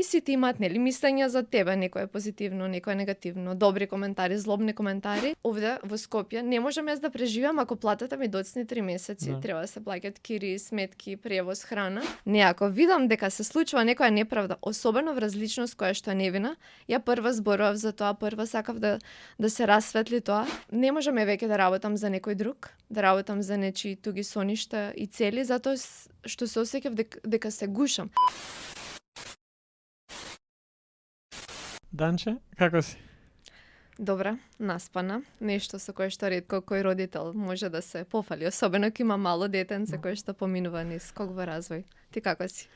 И сите имаат нели мислења за тебе, некој е позитивно, некој е негативно, добри коментари, злобни коментари. Овде во Скопје не можам јас да преживеам ако платата ми доцни 3 месеци, треба да се плаќаат кири, сметки, превоз, храна. Не, ако видам дека се случува некоја неправда, особено во различност која што е невина, ја прва зборував за тоа, прва сакав да се расветли тоа. Не можам веќе да работам за некој друг, да работам за нечии туги соништа и цели, затоа што се осеќав дека се гушам. Данче, како си? Добра, наспана, нешто со кое што ретко кој родител може да се пофали, особено кога има мало детенце кое што поминува низ скок во развој. Ти како си?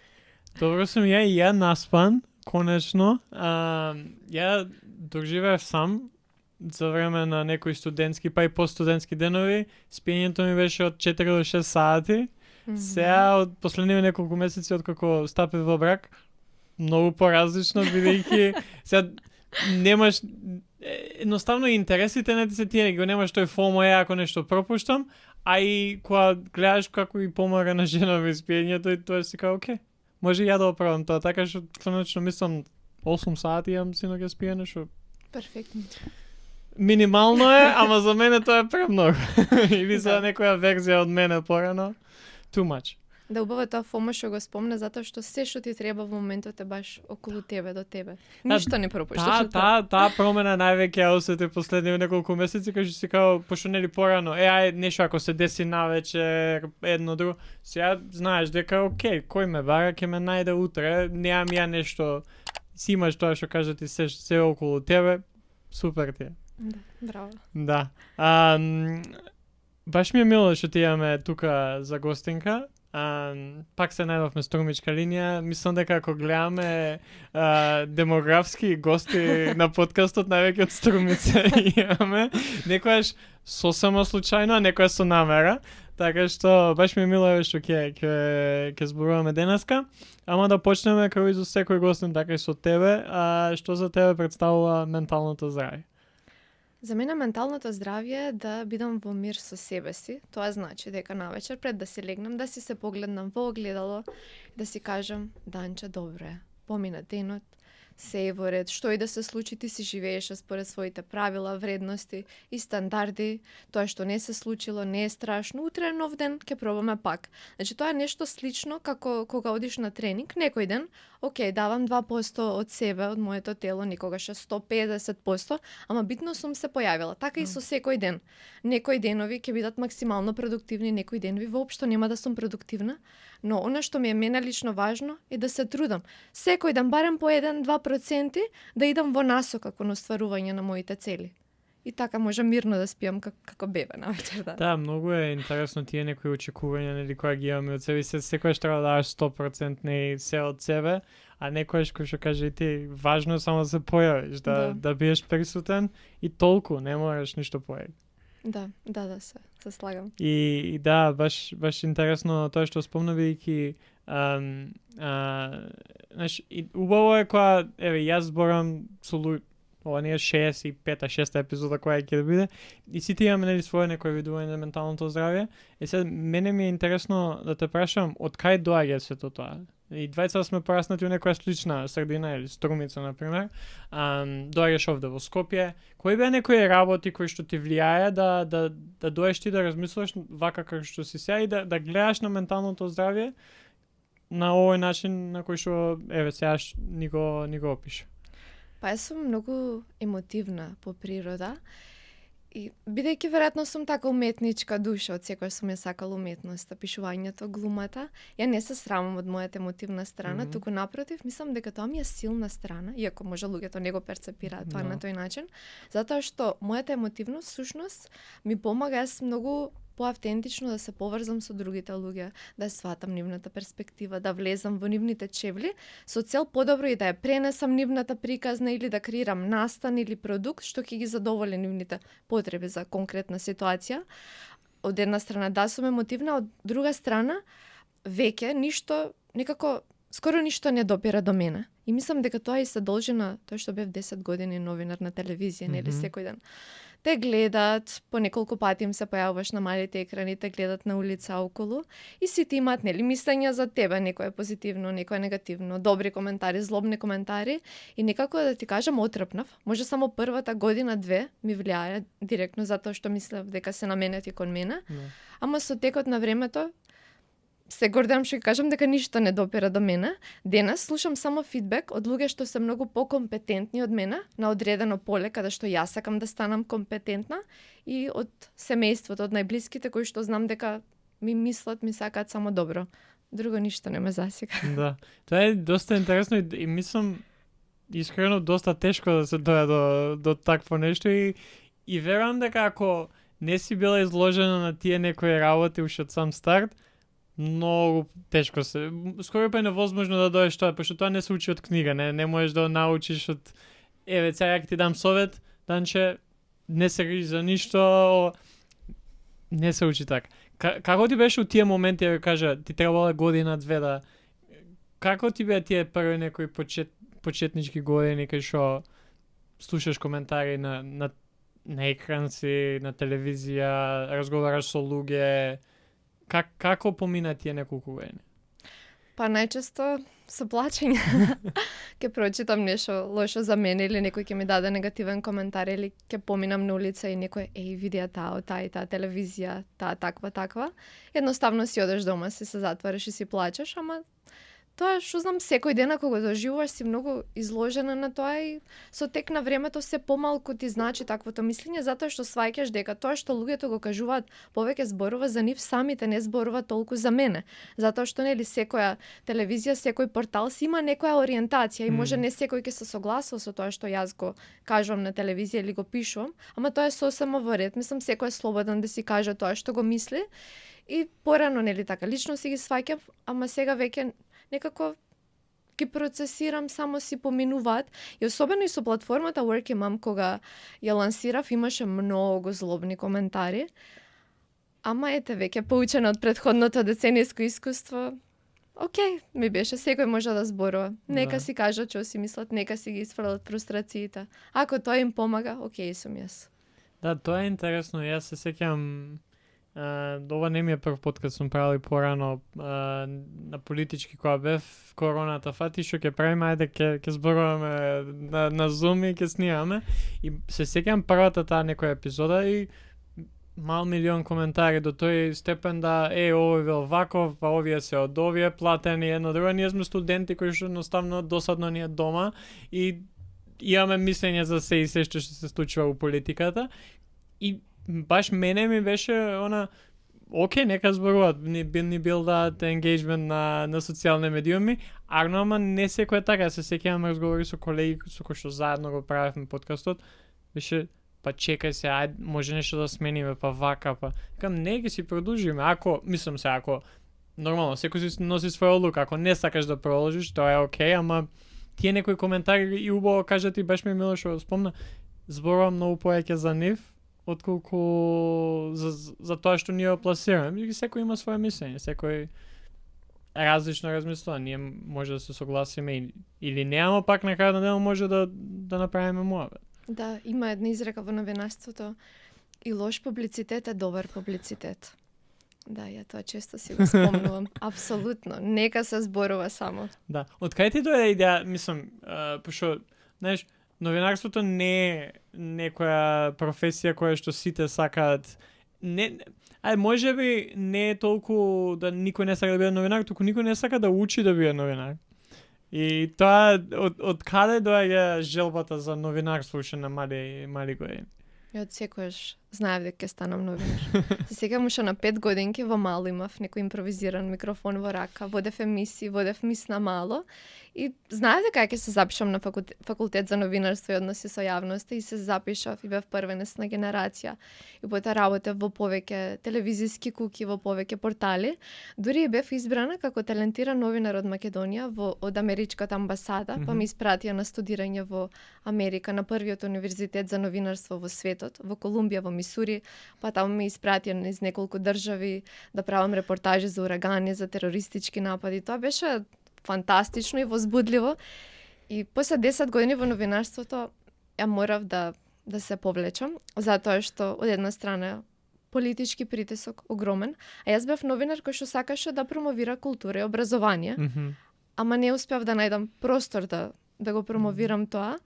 Добро сум ја наспан, конечно. Ја доживеав сам за време на некои студентски, па и постстудентски денови. Спиењето ми беше од 4 до 6 сати. Сега, од последниве неколку месеци, откако стапив во брак, многу поразлично, бидејќи сега немаш едноставно интересите не ти се тие, го немаш тој FOMO ако нешто пропуштам, а и кога гледаш како и помага на жена во спиењето и тоа си као окей. Може и ја да оправам тоа, така што конечно мислам 8 сати имам синоќа спиење, што перфектно. Минимално е, ама за мене тоа е премногу. Или за некоја верзија од мене порано. Too much. Да, убаво тоа FOMO што го спомна, затоа што се што ти треба во моментот е баш околу тебе, до тебе. Ништо не пропушташ. Таа промена највеќе ја осети последниве неколку месеци, кај што си као пошто нели порано, нешто ако се деси навечер, едно друго, сега знаеш дека окей, кој ме бара, ќе ме најде утре, неам ја нешто, си имаш тоа што кажа ти се околу тебе, супер ти е. Да, браво. Да. Баш ми е мило што ти имаме тука за гостинка. Пак се најдовме струмичка линија. Мислам дека ако гледаме демографски гости на подкастот, највеќе од Струмица имаме. Некојаш сосема случајно, а некоја со намера. Така што баш ми е мило што ќе зборуваме денеска. Ама да почнеме како и за секој гостин, така и со тебе. Што за тебе представува менталното здравје? За мене менталното здравје е да бидам во мир со себе си. Тоа значи дека навечер пред да си легнам, да си се погледнам во огледало, да си кажам, Данче, добро е, помина денот, се е во ред, што и да се случи, ти си живееше според своите правила, вредности и стандарди. Тоа што не се случило не е страшно, утре е нов ден, ќе пробаме пак. Значи тоа е нешто слично како кога одиш на тренинг, некој ден, окей, давам 2% од себе, од моето тело, никогаш 150%, ама битно сум се појавила. Така и со секој ден. Некои денови ќе бидат максимално продуктивни, некои денови воопшто нема да сум продуктивна, но она што ми е мене лично важно е да се трудам. Секој ден барем по 1-2% да идам во насока кон остварување на моите цели. И така можам мирно да спиам како бебе на вечер, да. Да, многу е интересно тие некои очекувања, нели, кои ги имаме од себе. Секојаш треба да дадеш 100% не се од себе, а некојаш кој што каже и ти, важно е само да се појавиш, да бидеш присутен и толку, не мораш ништо повеќе. Да, се слагам. И да, баш интересно тоа што спомна, бидејќи знаеш, убаво е кога јас зборам со ова не е 65-6 епизода која ќе да биде и сите имаме нели своје некој видување на менталното здравје. И сега мене ми е интересно да те прашам од кај доаѓа сето тоа. И двајца сме пораснати во некоја слична средина или Струмица на пример. Доаѓаш овде во Скопје. Кои беа некои работи кои што ти влијае да доеш ти да размислуваш вака како што си сега и да гледаш на менталното здравје на овој начин на кој што сега ни го опише? Па јас сум многу емотивна по природа и бидејќи веројатно сум така уметничка душа, од секој сум ја сакала уметноста, пишувањето, глумата, ја не се срамам од мојата емотивна страна, туку напротив, мислам дека тоа ми е силна страна, иако може луѓето не го перцепираат тоа на тој начин, затоа што мојата емотивност всушност ми помага јас многу поавтентично да се поврзам со другите луѓе, да сватам нивната перспектива, да влезам во нивните чевли, со цел подобро и да ја пренесам нивната приказна или да креирам настан или продукт што ќе ги задоволи нивните потреби за конкретна ситуација. Од една страна да сум емотивна, од друга страна веќе некако скоро ништо не допира до мене. И мислам дека тоа и се должи на тоа што бев 10 години новинар на телевизија, нели секој ден те гледат, по неколку пати им се појавуваш на малите екрани, те гледат на улица околу и сите имаат нели мислења за тебе, некое позитивно, некое негативно, добри коментари, злобни коментари и некако да ти кажам отрпнав. Може само првата година-две ми влијае директно затоа што мислев дека се наменети кон мене, ама со текот на времето се гордам што ќе кажам дека ништо не допира до мене. Денес слушам само фидбек од луѓе што се многу покомпетентни од мене на одредено поле каде што јас сакам да станам компетентна и од семејството, од најблиските кои што знам дека ми мислат, ми сакаат само добро. Друго ништо не ме засега. Да. Тоа е доста интересно и мислам искрено доста тешко да се дојде до такво нешто и верувам дека ако не си била изложена на тие некои работи уште од сам старт, многу тешко се. Скоро па е невозможно да дојдеш тоа, пошто тоа не се учи од книга, не можеш да научиш од еве сега ќе ти дам совет, Данче, не се грижи за ништо, не се учи така. Како ти беше у тие моменти, ја кажа, ти требала година-две да како ти беа тие први некои почетнички години кај што слушаш коментари на екранци, на телевизија, разговараш со луѓе, како помина тие неколку години? Па најчесто со плачење. Ке прочитам нешто лошо за мене или некој ќе ми даде негативен коментар или ќе поминам на улица и некој видеа таа и таа телевизија, таа таква. Едноставно си одеш дома, се затвориш и си плачеш, ама тоа што знам секој ден ако го доживуваш си многу изложена на тоа и со тек на времето се помалку ти значи таквото мислење затоа што сваќаш дека тоа што луѓето го кажуваат повеќе зборува за нив самите, не зборува толку за мене. Затоа што нели секоја телевизија, секој портал си има некоја ориентација и може не секој ќе се согласува со тоа што јас го кажувам на телевизија или го пишувам, ама тоа е сосема во ред. Мислам секој е слободен да си каже тоа што го мисли и порано нели така лично си ги сваќам, ама сега веќе некако ги процесирам, само си поминуваат. И особено и со платформата Working Mom, кога ја лансирав, имаше многу злобни коментари. Ама ете, веќе поучена од претходното деценијско искуство, окей, ми беше, секој може да зборува. Нека си кажат што си мислат, нека си ги исфрлат фрустрациите. Ако тоа им помага, окей сум јас. Да, тоа е интересно. Јас се сеќам ова не ми е прв пат кога сум правил порано на политички кога бев короната фати што ќе правиме, ајде ќе зборуваме на Zoom и ќе снимаме и се сеќам првата таа некоја епизода и мал милион коментари до тој степен да овој вел ваков, па овие се од овие платени едно друго, ние сме студенти кои што едноставно досадно ни е дома и имаме мислење за се и се што се случува у политиката и баш мене ми беше окей, нека зборуваат, ни билдаат engagement на социјални медиуми, ама не секој е така. Се сеќавам разговори со колеги со кои што заедно го правевме подкастот, беше па чекај се, ајде, може нешто да смениме, па вака, па кажам не, ќе си продолжиме, ако нормално, секој си носи своја одлука, ако не сакаш да продолжиш, тоа е окей, ама тие некои коментари и убаво кажат и баш ми мило што спомна, зборувам многу повеќе за нив, отколку за тоа што ние пласираме. Секој има своje мислење, секој различно размислува. Ние може да се согласиме или не, ама пак на крај на денот може да направиме муабет. Да, има една изрека во новинарството и лош публицитет е добар публицитет. Да, ја тоа често си го спомнувам. Апсолутно, нека се зборува само. Да, од кај ти дојде идеја, мислам, пошто, знаеш, новинарството не е некоја професија која што сите сакаат. Може би не е толку да никој не сака да биде новинар, туку никој не сака да учи да биде новинар. И тоа од каде доаѓа желбата за новинарство уште на мали години? Од секојаш знаев дека ќе станам новинар. Се сеќавам уште на 5 годинки во мало имав некој импровизиран микрофон во рака, водев емисии, водев мис на мало и знаев дека ќе се запишам на факултет за новинарство и односи со јавноста и се запишав и бев првенесна генерација. И потоа работев во повеќе телевизиски куки, во повеќе портали. Дури и бев избрана како талентиран новинар од Македонија од Америчката амбасада, па ме испратија на студирање во Америка на првиот универзитет за новинарство во светот, во Колумбија, во Мисури, па таму ме испратија низ неколку држави да правам репортажи за урагани, за терористички напади. Тоа беше фантастично и возбудливо. И после 10 години во новинарството ја морав да да се повлечам, затоа што од една страна политички притисок огромен, а јас бев новинар кој што сакаше да промовира култура и образование, ама не успеав да најдам простор да го промовирам тоа.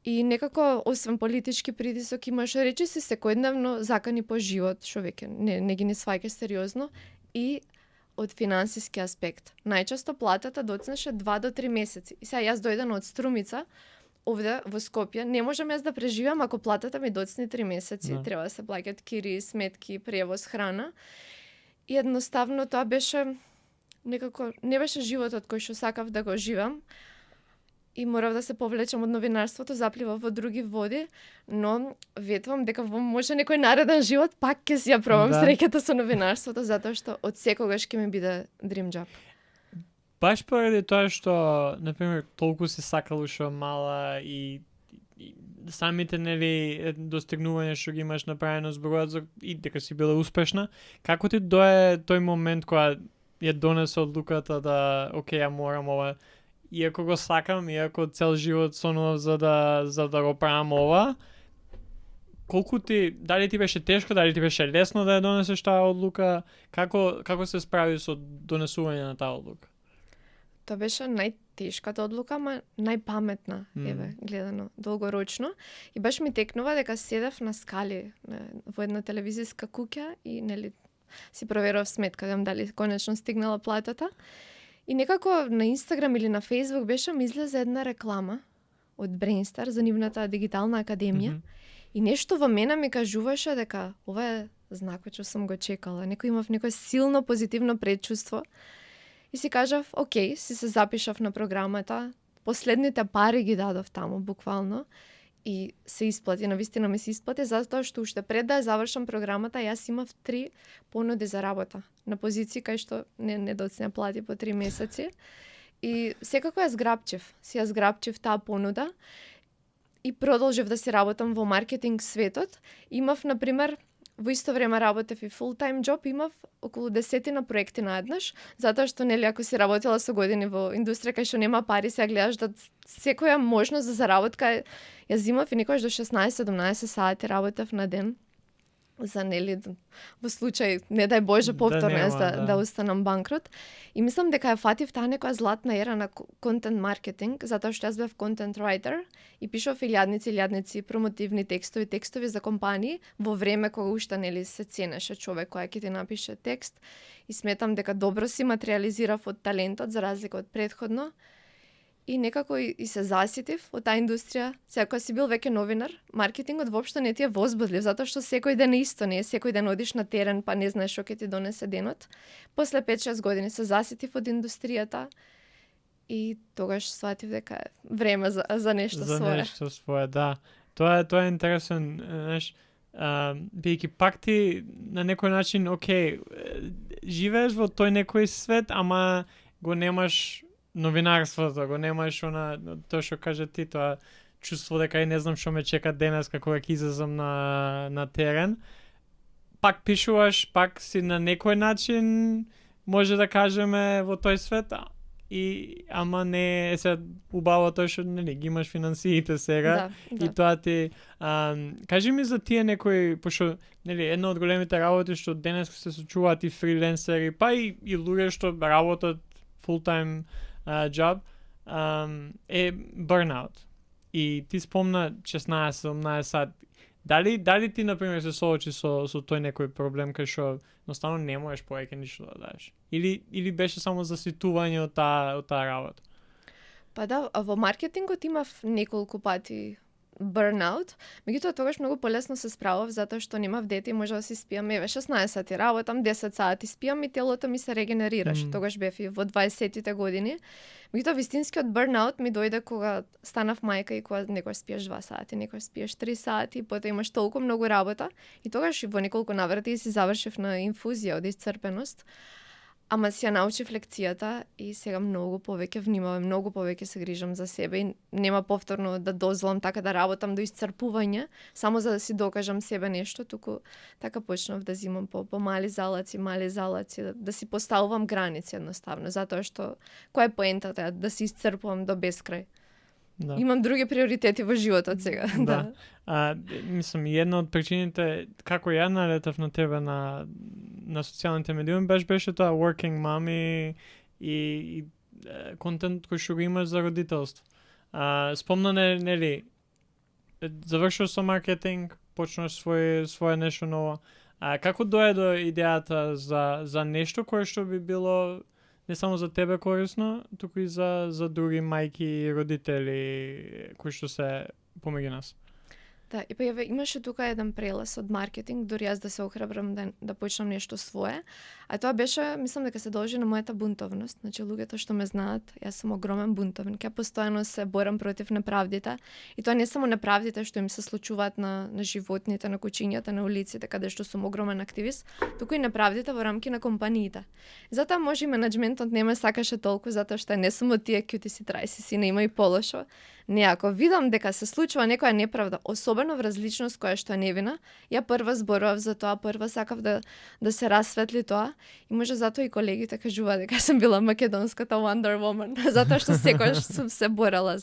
И некако, освен политички притисок, имаш речиси секојдневно закани по живот, што веќе не ги не сваќа сериозно, и од финансиски аспект. Најчесто платата доцнеше 2 до 3 месеци. И сега јас дојдам од Струмица, овде во Скопје, не можам јас да преживам ако платата ми доцне 3 месеци. Да. Треба да се плаќаат кири, сметки, превоз, храна. И едноставно тоа беше некако не беше животот кој што сакав да го живам. И морав да се повлечам од новинарството, запливав во други води, но ветувам дека во може некој нареден живот пак ќе си ја пробам среќата со новинарството, затоа што од секогаш ќе ми биде dream job. Баш поради тоа што, например, толку си сакал уште мала и самите нели достигнувања што ги имаш направено зборуваат за и дека си била успешна, како ти дое тој момент кога ја донесе одлуката да окей, ја морам ова, иако го сакам, иако цел живот сонував за да го правам ова, колку ти, дали ти беше тешко, дали ти беше лесно да ја донесеш таа одлука, како се справи со донесување на таа одлука? Тоа беше најтешката одлука, ама најпаметна, гледано долгорочно. И баш ми текнува дека седев на скали во една телевизиска куќа и нели си проверав сметка, дали конечно стигнала платата. И некако на Инстаграм или на Фейсбук беше ми излезе една реклама од Brainstar за нивната дигитална академија. И нешто во мене ми кажуваше дека ова е знак што сум го чекала. Имав некое силно позитивно предчувство. И си кажав, окей, си се запишав на програмата. Последните пари ги дадов таму, буквално. И се исплати, навистина ми се исплати, затоа што уште пред да ја завршам програмата, јас имав 3 понуди за работа на позиции кај што не доцне плати по 3 месеци. И секако ја зграбчив. Ја зграбчив таа понуда и продолжив да си работам во маркетинг светот. Имав, например, во исто време работев и full-time job, имав околу 10 проекти наеднаш, затоа што нели ако си работела со години во индустрија кај што нема пари, се гледаш да секоја можност за заработка ја зимав и некогаш до 16-17 сати работев на ден. За нели во случај не дај Боже повторно да останам банкрот. И мислам дека ја фатив таа некоја златна ера на контент маркетинг, затоа што јас бев контент writer и пишав илјадници промотивни текстови за компании во време кога уште нели се ценеше човек кој ќе ти напише текст, и сметам дека добро си материјализирав од талентот за разлика од претходно. И некако и се заситив од таа индустрија. Сега кога си бил веќе новинар, маркетингот воопшто не ти е возбудлив, затоа што секој ден е исто, не е секој ден одиш на терен па не знаеш што ќе ти донесе денот. После 5-6 години се заситив од индустријата и тогаш сватив дека е време за нешто свое. За нешто свое, да. Тоа е интересен, знаеш, бидејќи пак ти на некој начин, окей, живееш во тој некој свет, ама го немаш новинарството, го немаш тоа што каже ти, тоа чувство дека не знам што ме чека денес како ќе излезам на терен. Пак пишуваш, пак си на некој начин може да кажеме во тој свет, ама не се убаво тоа што нели ги имаш финансиите сега. Да. И тоа ти кажи ми за тие некои, пошто нели една од големите работи што денес се случуваат и фриленсери, па и луѓе што работат full time job, е burnout. И ти спомна 16-17 сат. Дали ти, например, се соочи со тој некој проблем кај што едноставно не можеш повеќе ништо да дадеш? Или беше само заситување од таа работа? Па да, во маркетингот имав неколку пати burnout, меѓутоа тогаш многу полесно се справав затоа што немав дете и може да си спиам 16 сати работам, 10 сати спиам и телото ми се регенерираше. Тогаш бев и во 20-тите години. Меѓутоа вистинскиот burnout ми дојде кога станав мајка и кога некој спиеш 2 сати, некој спиеш 3 сати, потоа имаш толку многу работа и тогаш во неколку наврати си завршив на инфузија од исцрпеност. Ама си ја научив лекцијата и сега многу повеќе внимавам, многу повеќе се грижам за себе и нема повторно да дозволам така да работам до исцрпување, само за да си докажам себе нешто, туку така почнав да зимам по мали залаци, да си поставувам граници едноставно, затоа што која е поентата да се исцрпувам до бескрај? Да. Имам други приоритети во животот сега. Да. Мислам, една од причините како ја налетав на тебе на социјалните медиуми беше тоа working mom и контент кој што го имаш за родителство. Спомна нели завршил со маркетинг, почнаш свое нешто ново. Како дојде до идејата за нешто кое што би било не само за тебе корисно, туку и за други мајки и родители кои што се помеѓу нас? Да, и па имаше тука еден прелез од маркетинг, дури јас да се охрабрам да почнам нешто свое. А тоа беше, мислам дека се должи на мојата бунтовност. Значи, луѓето што ме знаат, јас сум огромен бунтовен. Ќе постојано се борам против неправдите. И тоа не само неправдите што им се случуваат на животните, на кучињата, на улиците, каде што сум огромен активист, туку и неправдите во рамки на компаниите. Затоа може и менеджментот не ме сакаше толку, затоа што не сум од тие QTC 30 си, не има и полошо. Не, ако видам дека се случува некоја неправда, особено в различност која што е невина, ја прва зборував за тоа, прва сакав да се расветли тоа. И може затоа и колегите кажува дека сум била македонската Wonder Woman, затоа што секогаш сум се борала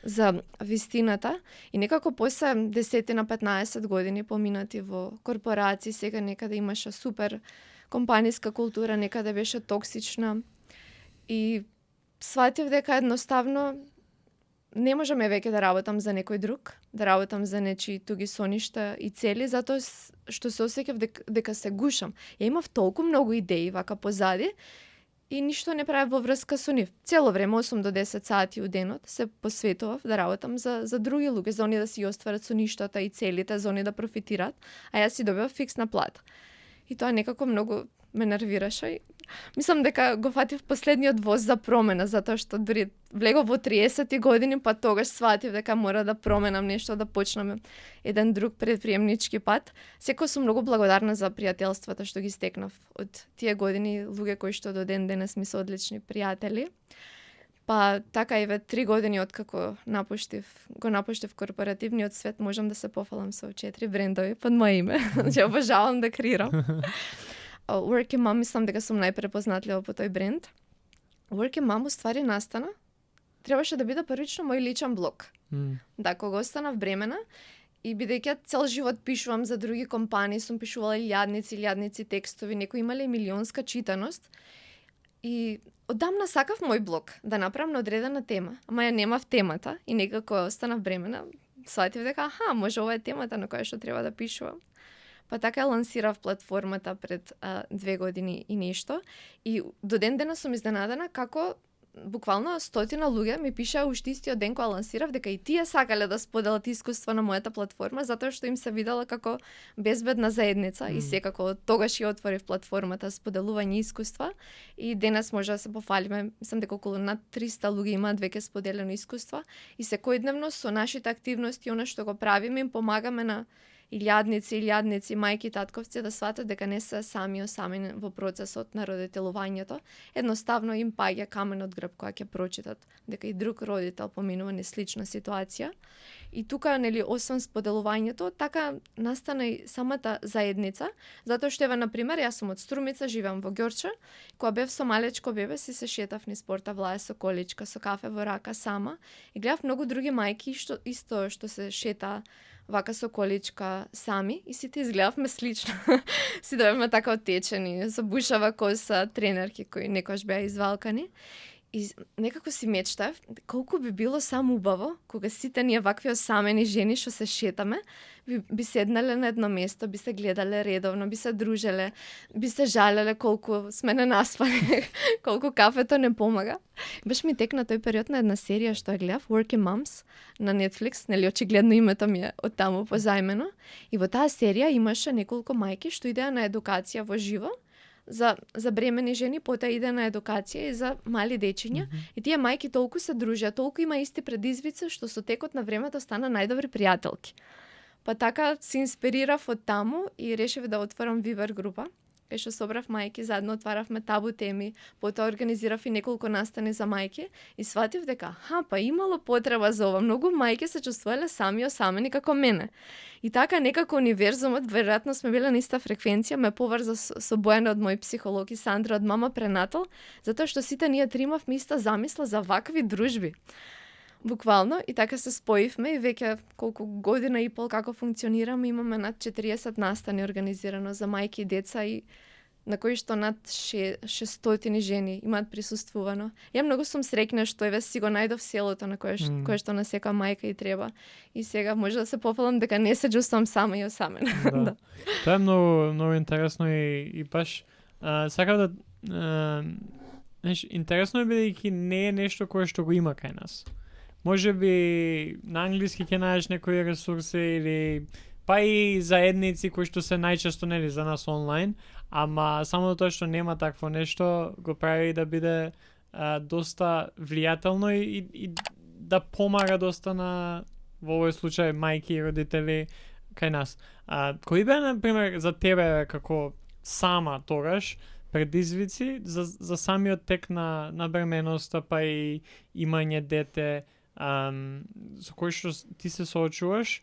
за вистината. И некако после 10 на 15 години поминати во корпорации, сега некаде имаше супер компаниска култура, некаде беше токсична. И сватив дека едноставно не можам веќе да работам за некој друг, да работам за нечии туги соништа и цели, затоа што се осеќав дека се гушам. Ја имав толку многу идеи вака позади и ништо не правев во врска со нив. Цело време, 8 до 10 сати у денот, се посветував да работам за други луѓе, за они да си остварат соништата и целите, за они да профитираат, а јас си добивав фиксна плата. И тоа некако многу ме нервираше. Мислам дека го фатив последниот воз за промена, затоа што дури влегов во 30 години, па тогаш сватив дека мора да променам нешто, да почнам еден друг предприемнички пат. Секој сум многу благодарна за пријателствата што ги стекнав од тие години, луѓе кои што до ден денес ми се одлични пријатели. Па така и ве 3 години откако го напуштив корпоративниот свет, можам да се пофалам со 4 брендови под моје име. Значи обожавам да креирам. Working Mom, мислам дека сум најпрепознатлива по тој бренд. Working Mom уствари настана, требаше да биде првично мој личен блог. Да, кога останав бремена и бидејќи цел живот пишувам за други компании, сум пишувала илјадници текстови, некои имале милионска читаност. И одамна сакав мој блог да направам на одредена тема, ама ја немав темата и некако останав бремена, сватив дека може ова е темата на која што треба да пишувам. Па така лансирав платформата пред 2 години и нешто. И до ден денес сум изненадена како буквално 100 луѓе ми пишаа уште истиот ден кога лансирав дека и тие сакале да споделат искуство на мојата платформа, затоа што им се видела како безбедна заедница и секако тогаш ја отворив платформата споделување искуства и денес може да се пофалиме, мислам дека околу над 300 луѓе имаат веќе споделено искуство и секојдневно со нашите активности и она што го правиме им помагаме на илјадници, мајки и татковци да сватат дека не се сами осамени во процесот на родителувањето. Едноставно им паѓа камен од грб кога ќе прочитат дека и друг родител поминува не слична ситуација. И тука, нели, освен споделувањето, така настана и самата заедница, затоа што на пример, јас сум од Струмица, живеам во Ѓорче, кога бев со малечко бебе си се шетав низ порта Влаја со количка, со кафе во рака сама и гледав многу други мајки што се шета вака со количка сами и сите изгледавме слично. Си добивме така отечени, со бушава коса, тренерки кои некојаш беа извалкани. И некако си мечтав колку би било само убаво кога сите ние вакви осамени жени што се шетаме, би седнале на едно место, би се гледале редовно, би се дружеле, би се жалеле колку сме ненаспани, колку кафето не помага. Баш ми текна тој период на една серија што ја гледав, Working Moms на Netflix, нели очигледно името ми е од таму позајмено. И во таа серија имаше неколку мајки што идеа на едукација во живо, за бремени жени, потоа иде на едукација и за мали дечиња. И тие мајки толку се дружеа, толку има исти предизвици, што со текот на времето стана најдобри пријателки. Па така се инспирирав од таму и решив да отворам Viber група, кај што собрав мајки, заедно отваравме табу теми, потоа организирав и неколку настани за мајки и сватив дека, па имало потреба за ова, многу мајки се чувствувале сами осамени како мене. И така некако универзумот, веројатно сме биле на иста фреквенција, ме поврза со Бојана од мој психолог и Сандра од Мама Пренатал, затоа што сите ние тримавме иста замисла за вакви дружби. Буквално, и така се споивме и веќе колку година и пол како функционираме, имаме над 40 настани организирано за мајки и деца и на кои што над 600 жени имаат присуствувано. Ја многу сум среќна што еве си го најдов селото на кое што на секоја мајка и треба. И сега може да се пофалам дека не се џустам сама и осамена. Да. Тоа е многу интересно и баш сакам да интересно е бидејќи не е нешто кое што го има кај нас. Може би на англиски ќе најдеш некои ресурси или па и заедници кои што се најчесто нели за нас онлайн, ама само тоа што нема такво нешто го прави да биде доста влијателно и да помага доста на во овој случај мајки и родители кај нас. Кои беа на пример за тебе како сама тогаш предизвици за самиот тек на бременоста па и имање дете со кој што ти се соочуваш,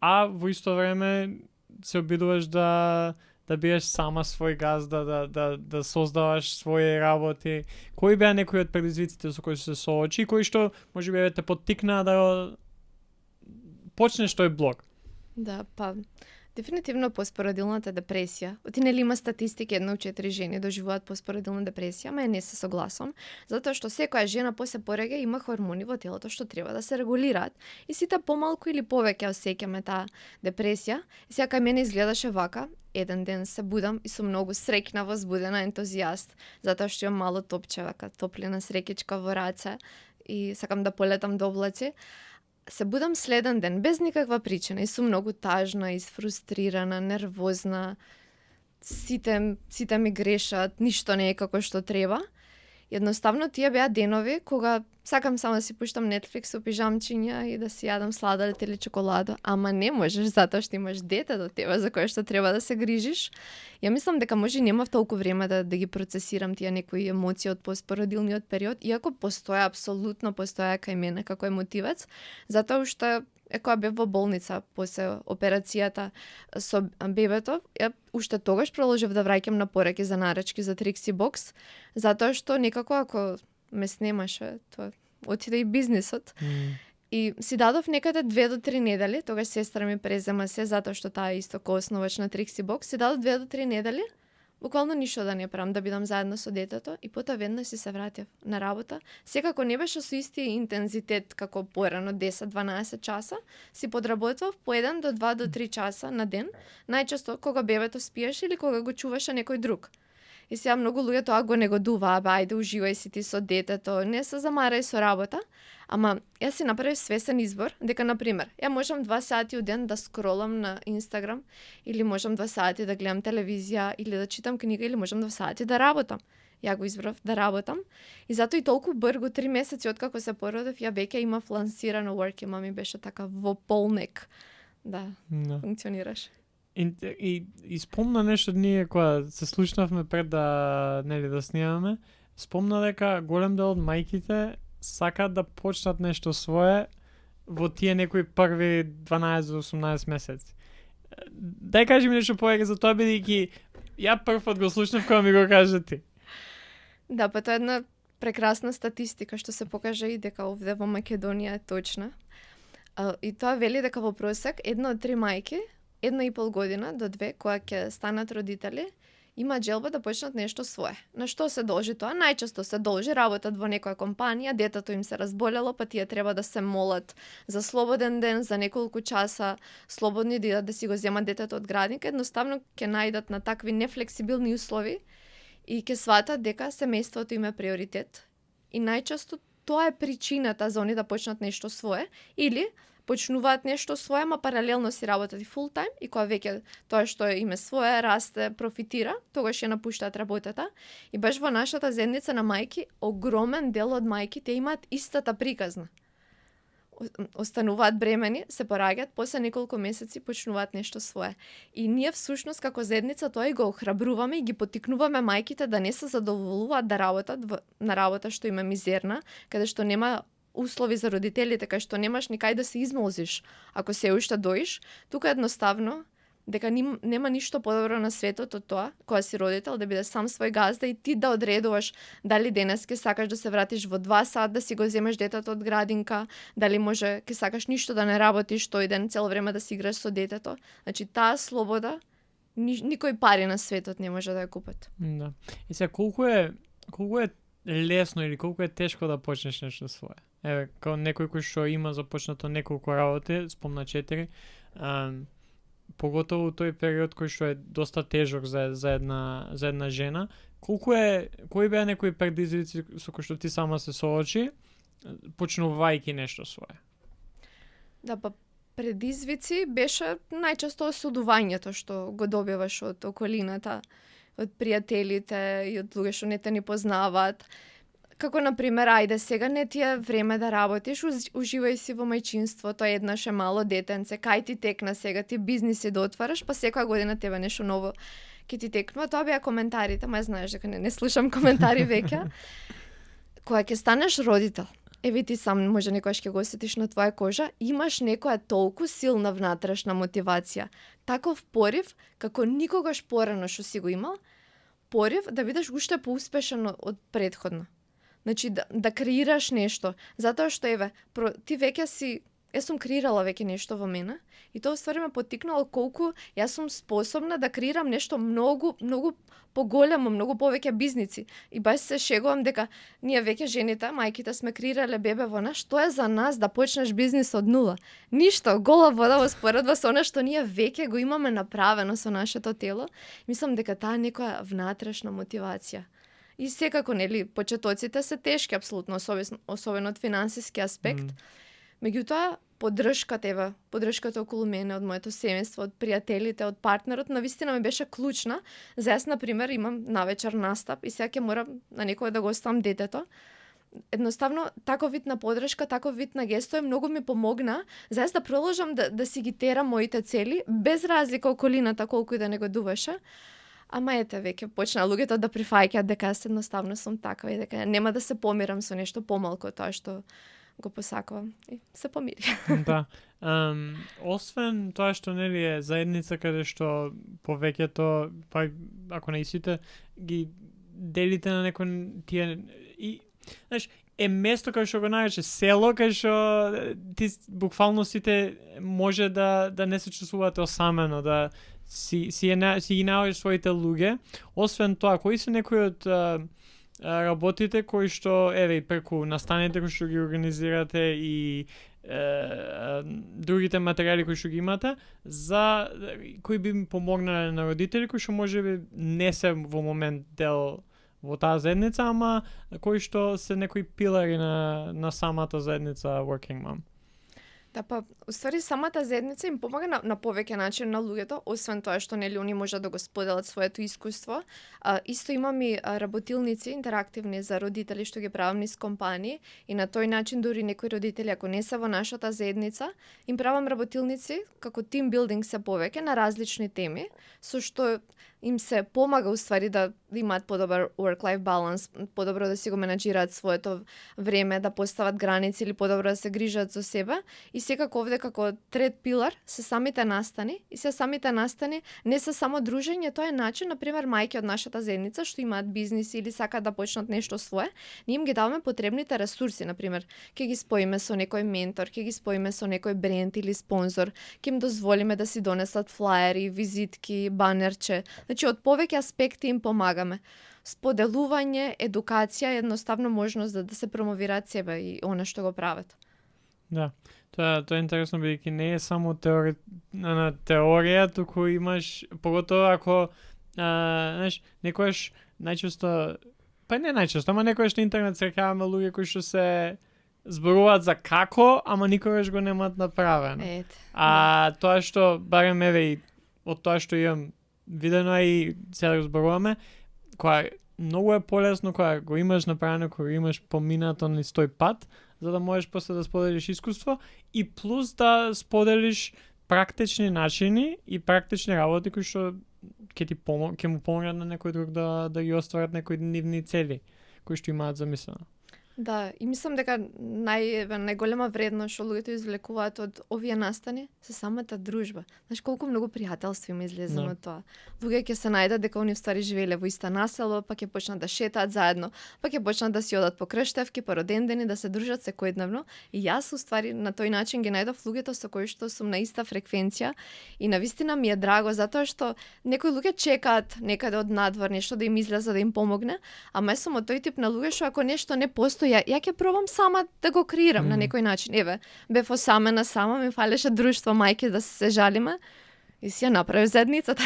а во исто време се обидуваш да бидеш сама свој газда, да создаваш своји работи. Кои беа некои од предизвиците со кои се соочи, кои што можеби те поттикнаа да почнеш тој блог? Да, па дефинитивно поспородилната депресија. Оти нели има статистики 1 од 4 жени доживуваат поспородилна депресија, ама не се согласам, затоа што секоја жена после пореѓај има хормони во телото што треба да се регулираат и сите помалку или повеќе осеќаме таа депресија. И сега кај мене изгледаше вака, еден ден се будам и сум многу среќна, возбудена, ентузијаст, затоа што имам мало топче, вака топлина среќичка во раце и сакам да полетам до облаци. Се будам следен ден без никаква причина и сум многу тажна, изфрустрирана, нервозна. Сите ми грешат, ништо не е како што треба. Едноставно тие беа денови кога сакам само да си пуштам Netflix со пижамчиња и да си јадам сладолед или чоколадо, ама не можеш затоа што имаш дете до тебе за кое што треба да се грижиш. Ја мислам дека може немав толку време да ги процесирам тие некои емоции од постпородилниот период, иако апсолутно постоја кај мене како емотивец, затоа уште кога бев во болница после операцијата со бебето, уште тогаш продолжив да враќам на пораки за нарачки за Trixie Box, затоа што некако ако ме снемаше, тоа отиде и бизнисот. И си дадов некаде 2 до 3 недели, тогаш сестра ми презема се, затоа што таа исто коосновач на Trixie Box, си дадов 2 до 3 недели, буквално ништо да не правам, да бидам заедно со детето и потоа веднаш си се вратев на работа. Секако не беше со истиот интензитет како порано 10-12 часа, си подработвав по 1 до 2 до 3 часа на ден, најчесто кога бебето спиеше или кога го чуваше некој друг. И сега многу луѓе тоа го негодуваа, ајде уживај си ти со детето, не се замарај со работа, ама јас си направив свесен избор дека на пример, ја можам 2 сати у ден да скролам на Инстаграм или можам 2 сати да гледам телевизија или да читам книга или можам 2 сати да работам. Ја го избрав да работам и затоа и толку брзо 3 месеци откако се породев, ја веќе имав лансирано Worky Mommy, беше така во полнек. Да, функционираш. И спомна нешто ние кога се слушнавме пред да снимаме, спомна дека голем дел од мајките сакаат да почнат нешто свое во тие некои први 12 до 18 месеци. Дај кажи ми нешто повеќе за тоа, бидејќи ја прв пат го слушнав кога ми го кажа ти. Да, па тоа е една прекрасна статистика што се покажа и дека овде во Македонија е точна. И тоа вели дека во просек 1 од 3 мајки 1,5 година до 2, кога ќе станат родители, има желба да почнат нешто свое. На што се должи тоа? Најчесто се должи работат во некоја компанија, детето им се разболело, па тие треба да се молат за слободен ден, за неколку часа слободни да идат да си го земат детето од градинка, едноставно ќе најдат на такви нефлексибилни услови и ќе сватат дека семејството им е приоритет. И најчесто тоа е причината за они да почнат нешто свое или почнуваат нешто свое, ама паралелно си работат и фул тајм и кога веќе тоа што им е свое расте, профитира, тогаш ја напуштаат работата. И баш во нашата заедница на мајки, огромен дел од мајките имаат истата приказна. Остануваат бремени, се пораѓаат, после неколку месеци почнуваат нешто свое. И ние всушност како заедница тоа и го охрабруваме и ги поттикнуваме мајките да не се задоволуваат да работат на работа што им е мизерна, каде што нема услови за родителите, кај што немаш никај да се измолзиш ако се уште доиш, тука едноставно дека нема ништо подобро на светот од тоа, кога си родител, да бидеш сам свој газда и ти да одредуваш дали денес ќе сакаш да се вратиш во 2 сат да си го земеш детето од градинка, дали може ќе сакаш ништо да не работиш тој ден, цело време да си играш со детето. Значи таа слобода никој пари на светот не може да ја купат. Да. И сега колку е лесно или колку е тешко да почнеш нешто свое? Еве, као некој кој што има започнато неколку работи, спомна 4, поготово тој период кој што е доста тежок за една жена, кои беа некои предизвици со кои што ти сама се соочи, почнувајќи нешто свое? Да, па предизвици беше најчесто осудувањето што го добиваш од околината, од пријателите и од луѓе што не те ни познаваат. Како, например, ајде сега не ти е време да работиш, уживај си во мајчинството, еднаш е мало детенце, кај ти текна сега, ти бизниси да отвараш, па секоја година тебе нешто ново ќе ти текнува. Тоа беа коментарите, ма знаеш дека не слушам коментари веќе. Кога ќе станеш родител, еве ти сам може некојаш ќе го осетиш на твоја кожа, имаш некоја толку силна внатрешна мотивација, таков порив како никогаш порано што си го имал, порив да бидеш уште поуспешен од претходно. Значи да креираш нешто, затоа што еве ти веќе си сум креирала веќе нешто во мене и тоа ствари ме поттикнало колку јас сум способна да креирам нешто многу поголемо, многу повеќе бизници. И баш се шегувам дека ние веќе жените, мајките сме креирале бебе во нас, што е за нас да почнеш бизнис од нула? Ништо, гола вода во споредба со она што ние веќе го имаме направено со нашето тело. Мислам дека таа некоја внатрешна мотивација. И секако, нели, почетоците се тешки, апсолутно, особено од финансиски аспект. Меѓутоа, поддршката околу мене, од моето семејство, од пријателите, од партнерот, навистина ми беше клучна. За јас, например, имам навечер настап и сега ќе морам на некој да го оставам детето. Едноставно, таков вид на поддршка, таков вид на гестови многу ми помогна за јас да продолжам да си ги терам моите цели, без разлика околината колку и да не го дуваше. Ама ете, веќе почна луѓето да прифаќаат дека јас едноставно сум таква и дека нема да се помирам со нешто помалку тоа што го посакувам. И се помири. Да. Освен тоа што нели е заедница каде што повеќето, па ако не и сите, ги делите на некој тие и знаеш, е место кај што го нарече село, кај што ти буквално сите може да не се чувствувате осамено, да си ги наоѓаш своите луѓе. Освен тоа, кои се некои од работите кои што, еве, преку настаните кои што ги организирате и другите материјали кои што ги имате, за кои би помогнале на родители кои што можеби не се во момент дел во таа заедница, ама кои што се некои пилари на самата заедница Working Mom. Да, па, уствари, самата заедница им помага на повеќе начин на луѓето, освен тоа што нели они можат да го споделат своето искуство. Исто имам и работилници интерактивни за родители што ги правам низ компании и на тој начин дури некои родители ако не се во нашата заедница, им правам работилници како team building се повеќе на различни теми, со што им се помага уствари да имаат подобар work-life balance, подобро да си го менаџираат своето време, да постават граници или подобро да се грижат за себе. И секако овде како трет пилар се самите настани и се самите настани не се само дружење, тоа е начин, например, мајки од нашата заедница што имаат бизниси или сакаат да почнат нешто свое, ние им ги даваме потребните ресурси, например, ќе ги споиме со некој ментор, ќе ги споиме со некој бренд или спонзор, ќе им дозволиме да си донесат флаери, визитки, банерче. Значи, од повеќе аспекти им помагаме. Споделување, едукација е едноставно можност да се промовираат себе и она што го прават. Да, тоа е интересно, бидејќи не е само теорија, туку имаш, поготово ако, знаеш, некојаш најчесто, па не најчесто, ама некојаш на интернет среќаваме луѓе кои што се зборуваат за како, ама никогаш го немаат направено. Тоа што, барем еве и од тоа што имам видено и сега да зборуваме, која многу е полесно кога го имаш направено, кога имаш поминато низ тој пат, за да можеш после да споделиш искуство и плюс да споделиш практични начини и практични работи кои што ќе му помогнат на некој друг да ги остварат некои нивни цели кои што имаат замислено. Да, и мислам дека најголема вредност што луѓето извлекуваат од овие настани се самата дружба. Знаеш колку многу пријателство има излезено од тоа. Луѓе ќе се најдат дека они ствари живееле во иста населба, па ќе почнат да шетаат заедно, па ќе почнат да си одат по крштевки, по родендени, да се дружат секојдневно. И јас уствари на тој начин ги најдов луѓето со кои што сум на иста фреквенција и навистина ми е драго затоа што некои луѓе чекаат некаде од надвор нешто да им излезе да им помогне, ама јас сум од тој тип на луѓе што ако нешто не постои, ја ќе пробам сама да го креирам на некој начин. Еве, бев осамена сама, ми фалеше друштво мајки да се жалиме и си ја направив заедницата.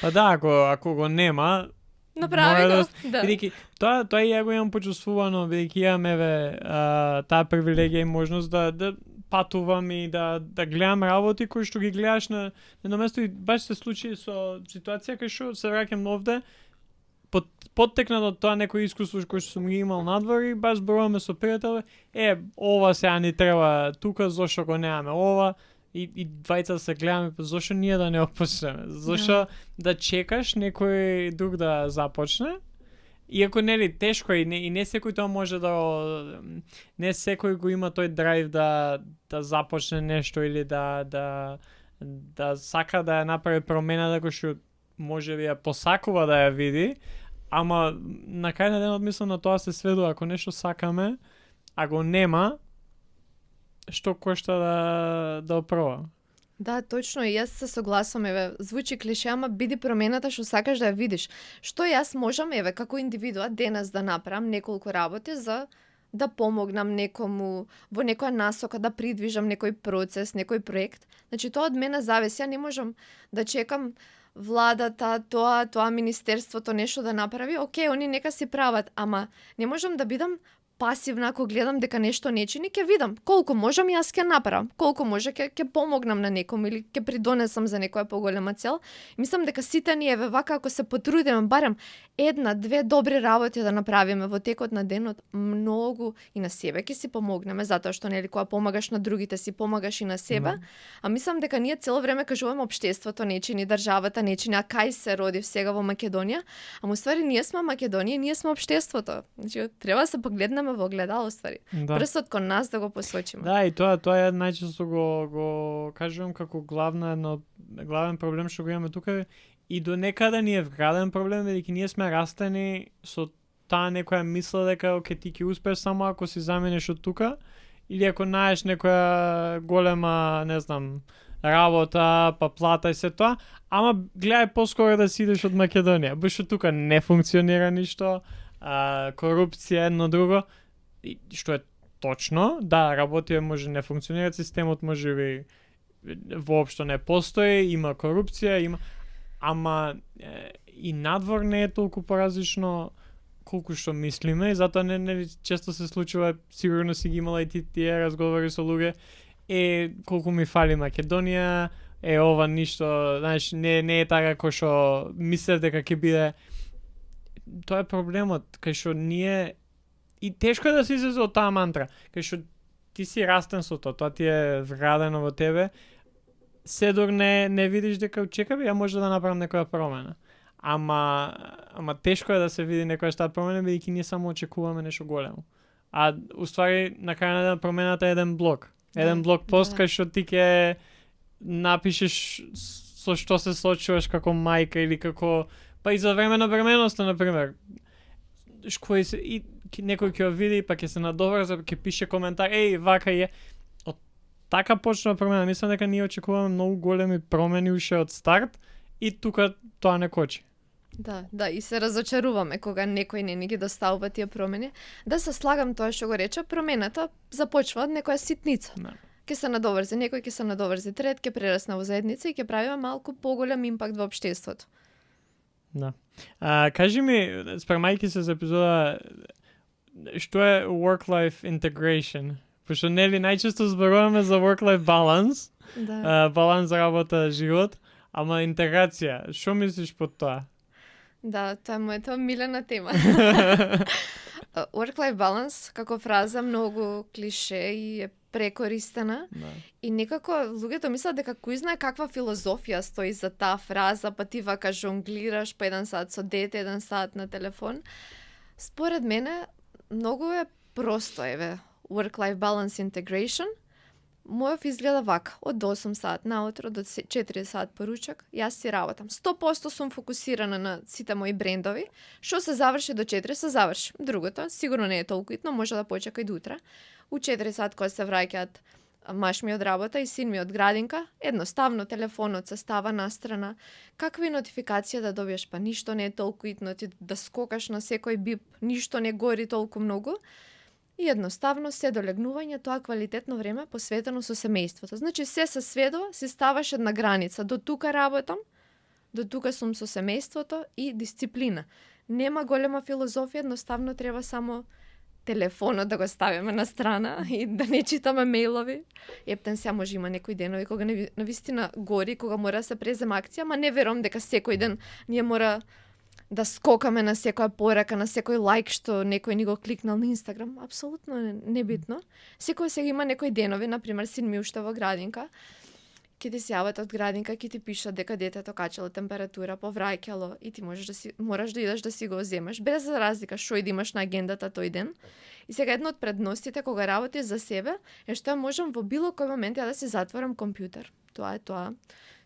Па да, ако го нема, направи го. Да. Бидејќи тоа и ја го имам почувствувано, бидејќи имам таа привилегија и можност да патувам и да гледам работи кои што ги гледаш на едно место и баш се случи со ситуација кај што се враќам овде поттекнат од тоа некој искуство кој што сум ги имал надвор и баш зборуваме со пријател, ова сега ни треба тука, зошто го немаме ова и двајца се гледаме, зошто ние да не опочнеме, зошто да чекаш некој друг да започне. Иако нели тешко и не секој тоа може не секој го има тој драйв да започне нешто или да сака да ја направи промена кој што може би ја посакува да ја види, ама на крај на денот мислам на тоа се сведува, ако нешто сакаме, а го нема, што кошта да опробам. Да, точно, и јас се согласувам, звучи клише, ама биди промената што сакаш да ја видиш. Што јас можам, како индивидуа, денес да направам неколку работи за да помогнам некому во некоја насока, да придвижам некој процес, некој проект. Значи, тоа од мене зависи, ја не можам да чекам владата, тоа министерството нешто да направи. Океј, они нека си прават, ама не можам да бидам пасивна, ако гледам дека нешто не чини, ќе видам колку можам јас ќе направам, колку може ќе помогнам на некому или ќе придонесам за некоја поголема цел. Мислам дека сите ние вака ако се потрудиме барем една-две добри работи да направиме во текот на денот, многу и на себе ќе си помогнеме, затоа што нели кога помагаш на другите си помагаш и на себе. А мислам дека ние цело време кажуваме општеството не чини, државата не чини, а кај се родив сега во Македонија, ама уствари ние сме Македонија, ние сме општеството. Значи треба да се погледнеме во огледало, ствари. Прстот кон нас да го посочиме. Да, и тоа ја најчесто го кажувам како главен проблем што го имаме тука и до некаде ни е вграден проблем, бидејќи ние сме растени со таа некоја мисла дека ти ќе успееш само ако си замениш од тука или ако најдеш некоја голема, не знам, работа, па плата и се тоа, ама гледај поскоро да си идеш од Македонија, баш тука не функционира ништо. Корупција, едно друго, што е точно, да, работија може не функционира, системот може би воопшто не постои, има корупција, ама и надвор не е толку поразлично колку што мислиме и затоа не често се случува, сигурно си ги имала и тие разговори со луѓе, колку ми фали Македонија, ова ништо, знаеш, не е така кој што мислев дека ќе биде. Тоа е проблемот, кај што ние и тешко е да се излезе од таа мантра, кај што ти си растен со тоа ти е вградено во тебе, седор не видиш дека чекај, ја може да направам некоја промена. Ама тешко е да се види некоја таа промена, бидејќи ние само очекуваме нешто големо. А уствари на крај на ден промената е еден блог пост кај што ти ќе напишеш со што се сочуваш како мајка или како па и за време на бременоста, например, некој ќе види, па ќе се надоврза, ќе пише коментар, вака е. Од така почна промена. Мислам дека ние очекуваме многу големи промени уште од старт и тука тоа не кочи. Да, и се разочаруваме кога некој не ни ги доставува тие промени. Да се слагам тоа што го рече, промената започва од некоја ситница. Ќе се надоврзи, некој ќе се надоврзи, трет ќе прерасне во заедница и ќе правиме малку поголем импакт во општеството. Да. Кажи ми, спремајќи се за епизода, што е work-life integration? Пошто нели најчесто зборуваме за work-life balance, баланс работа живот, ама интеграција, што мислиш под тоа? Да, тоа е мојата милена тема. Work-life balance како фраза многу клише и е прекористена. И некако луѓето мислат дека кој знае каква филозофија стои за таа фраза, па ти вака жонглираш по 1 сат со дете, 1 сат на телефон. Според мене, многу е просто, еве, work-life balance integration. Мојов изгледа вака, од 8 сат наутро до 4 сат поручак, јас си работам. 100% сум фокусирана на сите мои брендови, што се заврши до 4 се заврши. Другото, сигурно не е толку итно, може да почека и до утре. У 4 сат кога се враќаат маш ми од работа и син ми од градинка, едноставно телефонот се става настрана. Какви нотификации да добиеш, па ништо не е толку итно, ти да скокаш на секој бип, ништо не гори толку многу. И едноставно се долегнување тоа квалитетно време посветено со семејството. Значи се сведува, си ставаш една граница. До тука работам, до тука сум со семејството и дисциплина. Нема голема филозофија, едноставно треба само телефонот да го ставиме на страна и да не читаме мејлови. Ептен сега може има некои денови кога навистина гори, кога мора да се презема акција, ма не верувам дека секој ден ние мора да скокаме на секоја порака, на секој лайк што некој ни го кликнал на Инстаграм. Апсолутно небитно. Секој сега има некои денови, например, син ми уште во градинка, ќе ти се јават од градинка, ќе ти пишат дека детето качало температура, повраќало и ти мораш да идеш да си го земеш, без разлика што и да имаш на агендата тој ден. И сега едно од предностите кога работиш за себе е што можам во било кој момент ја да си затворам компјутер. Тоа е тоа.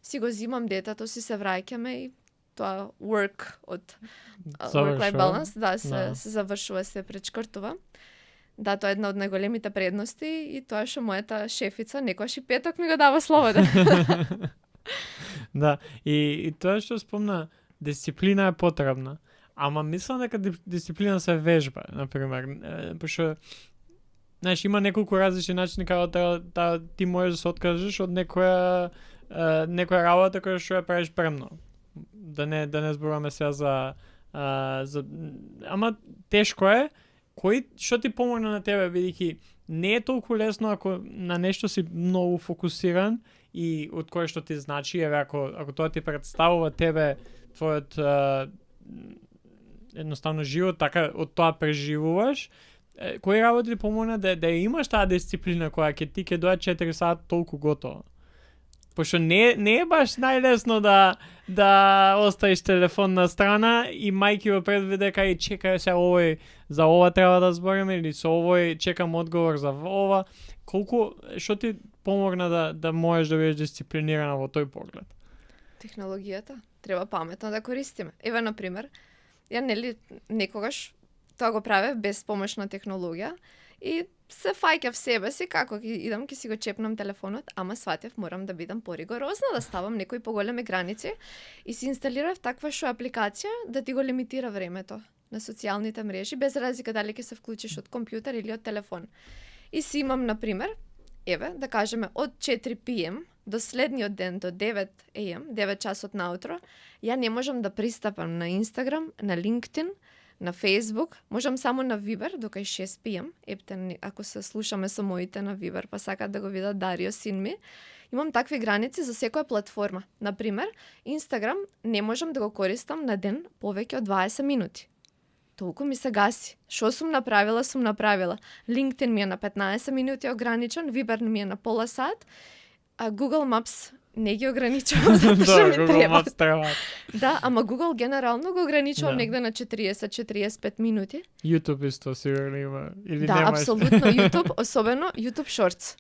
Си го зимам детето, си се враќаме и тоа work од work-life balance, се завршува, се пречкртува. Да, тоа е една од најголемите предности и тоа што мојата шефица некојаш и петок ми го дава слободен. Да, и тоа што спомна, дисциплина е потребна. Ама мислам дека дисциплина се вежба, например, пошто знаеш, има неколку различни начини како ти можеш да се откажеш од некоја работа која што ја правиш премно. Да не зборуваме сега за ама тешко е. Што ти помогна на тебе, бидејќи не е толку лесно ако на нешто си многу фокусиран и од кое што ти значи, еве ако тоа ти представува тебе твојот едноставно живот, така од тоа преживуваш, кои работи ти помогна да имаш таа дисциплина која ќе дојде 4 сат толку готово? Пошто не е баш најлесно да оставиш телефон на страна и мајки во предвид дека и чекај се овој за ова треба да збориме или со овој чекам одговор за ова. Што ти помогна да можеш да бидеш дисциплинирана во тој поглед? Технологијата треба паметно да користиме. Еве на пример, ја некогаш тоа го правев без помош на технологија и се фаќав себе си, како идам, ќе си го чепнам телефонот, ама сватев морам да бидам поригорозна, да ставам некои поголеми граници и си инсталирав таква што апликација да ти го лимитира времето на социјалните мрежи, без разлика дали ќе се вклучиш од компјутер или од телефон. И си имам, например, еве, да кажеме, од 4 p.m. до следниот ден, до 9 a.m., 9 часот наутро, ја не можам да пристапам на Инстаграм, на LinkedIn, на Facebook, можам само на Viber, дока 6 p.m. Ептен, ако се слушаме со моите на Viber, па сакат да го видат Дарио, син ми. Имам такви граници за секоја платформа. Например, Instagram не можам да го користам на ден повеќе од 20 минути. Толку ми се гаси. Што сум направила? LinkedIn ми е на 15 минути ограничен, Viber ми е на пола сат, а Google Maps не ги ограничувам затоа што ми треба. Да, ама Google генерално го ограничувам негде на 40-45 минути. YouTube исто сигурно има. Или да, апсолутно YouTube, особено YouTube Shorts.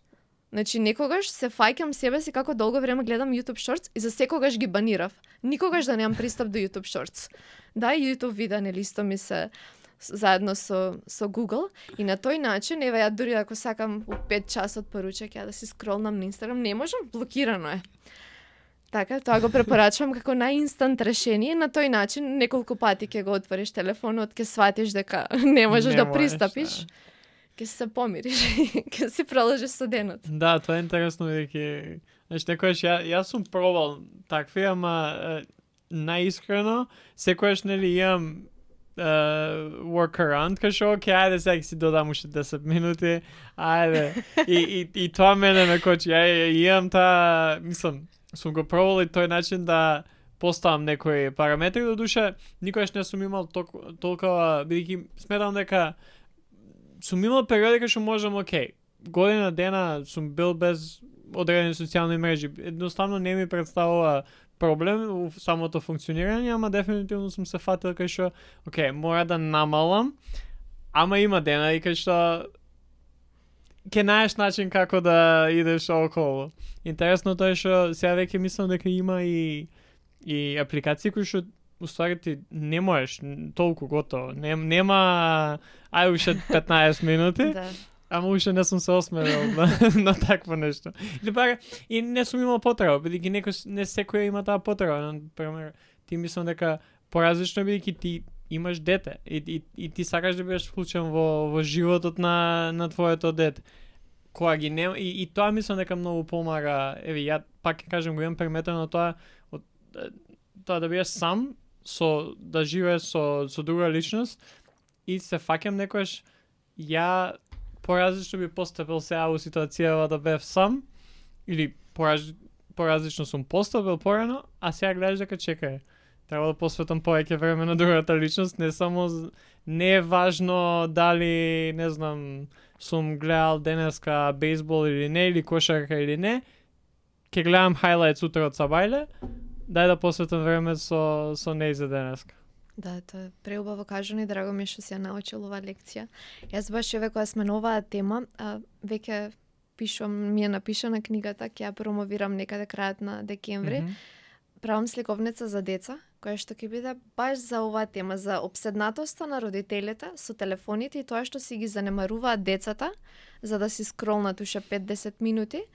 Значи, некогаш се фаќам себе си како долго време гледам YouTube Shorts и за секогаш ги банирав. Никогаш да немам пристап до YouTube Shorts. Да, YouTube видеа исто ми се заедно со Google и на тој начин, еве ја дури ако сакам у 5 часот поручак ја да си скролнам на Instagram, не можам, блокирано е. Така, тоа го препорачувам како најинстант решение, на тој начин неколку пати ќе го отвориш телефонот, ќе сватиш дека не можеш да пристапиш. Ќе се помириш, ќе си проложиш со денот. Да, тоа е интересно бидејќи некојаш јас сум пробал такви, ама наискрено секојаш нели имам workaround, кај шо, ајде сега си додам уште 10 минути, ајде. И тоа мене ме кочи, имам таа, мислам, сум го пробал и тој начин да поставам некои параметри, до душа никогаш не сум имал толкова, бидејќи сметам дека сум имал периоди кај што можам, година дена сум бил без одредени социјални мрежи. Едноставно не ми представува проблем у самото функционирање, ама дефинитивно сум се фатил кај што, окей, мора да намалам, ама има денари кај што ќе најдеш начин како да идеш околу. Интересното е што сега веќе мислам дека има и апликации кои што уствари ти не можеш толку готово. Нема ај уште 15 минути. Да. Ама уште не сум се осмелил на такво нешто. Или баре и не сум имал потреба, бидејќи не секој има таа потреба. Например, ти мислам дека поразлично бидејќи ти имаш дете и ти сакаш да бидеш вклучен во животот на твоето дете. Кога ги нема и тоа мислам дека многу помага. Еве ја пак ќе кажам го имам приметено тоа да бидеш сам да живееш со друга личност и се фаќам некојаш ја поразлично би постапил сега во ситуацијава да бев сам или поразлично сум постапил порано, а сега гледаш дека чекај. Треба да посветам повеќе време на другата личност, не е важно дали, не знам, сум гледал денеска бейсбол или не, или кошарка или не. Ќе гледам хайлајтс утре од Сабајле, дај да посветам време со неј за денеска. Да, тоа е преубаво кажано и драго ми е што си ја научил оваа лекција. Јас баш еве кога сме на оваа тема, веќе ми е напишана книгата, ќе ја промовирам некаде крајот на декември. Правам сликовница за деца, која што ќе биде баш за оваа тема, за обседнатоста на родителите со телефоните и тоа што си ги занемаруваат децата, за да си скролнат уште 5-10 минути.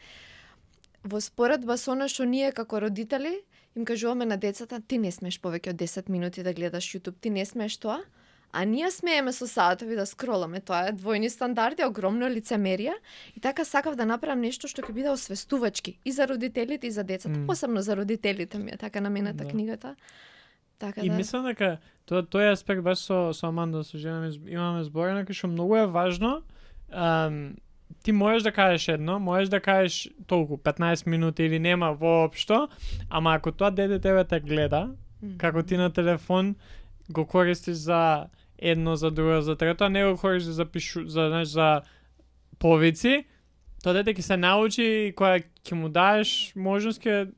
Во споредба со она што ние како родители им кажуваме на децата, ти не смееш повеќе од 10 минути да гледаш YouTube, ти не смееш тоа, а ние смееме со саатови да скроламе. Тоа е двојни стандарди, огромно лицемерие и така сакав да направам нешто што ќе биде освестувачки и за родителите и за децата, посебно за родителите ми е така намената книгата. Така и мислам дека тој аспект баш со Аманда, со жена ми имаме зборено што многу е важно. Ти можеш да кажеш едно, можеш да кажеш толку 15 минути или нема воопшто, ама ако тоа дете тебе те гледа, како ти на телефон го користиш за едно, за друго, за трето, а не го користиш за повици, тоа дете ќе се научи и кога ќе му даеш можност ќе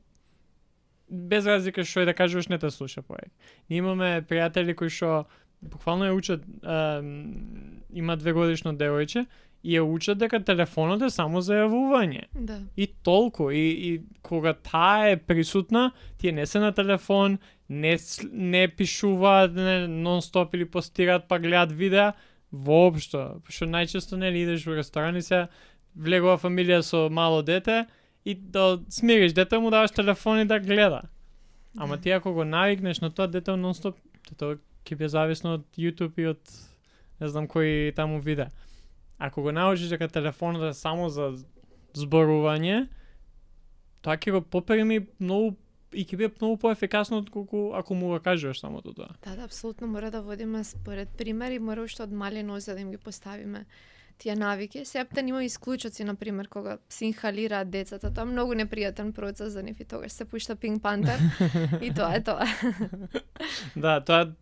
без разлика што и да кажеш не те слуша повеќе. Ние имаме пријатели кои што буквално ја учат, има 2-годишно девојче и ја учат дека телефонот е само за јавување. Да. И толку. И кога таа е присутна, тие не се на телефон, не пишуваат нон-стоп или постираат па гледат видеа, воопшто. Што најчесто не идеш во ресторан и се влегува фамилија со мало дете и да смириш дете му даваш телефон и да гледа. Ама ти ако го навикнеш на тоа дете нон-стоп, тоа ќе биде зависно од YouTube и од не знам кои таму видеа. Ако го научиш дека телефонот е само за зборување, тоа ќе го попреми многу и ќе биде многу поефикасно отколку ако му го кажеш самото тоа. Да, апсолутно мора да водиме според пример и мора уште од мали нозе да им ги поставиме тие навики. Септен има исклучоци, например, кога се инхалираат децата. Тоа е многу непријатен процес за нив и тогаш се пушта Pink Panther и тоа е тоа. Да, тоа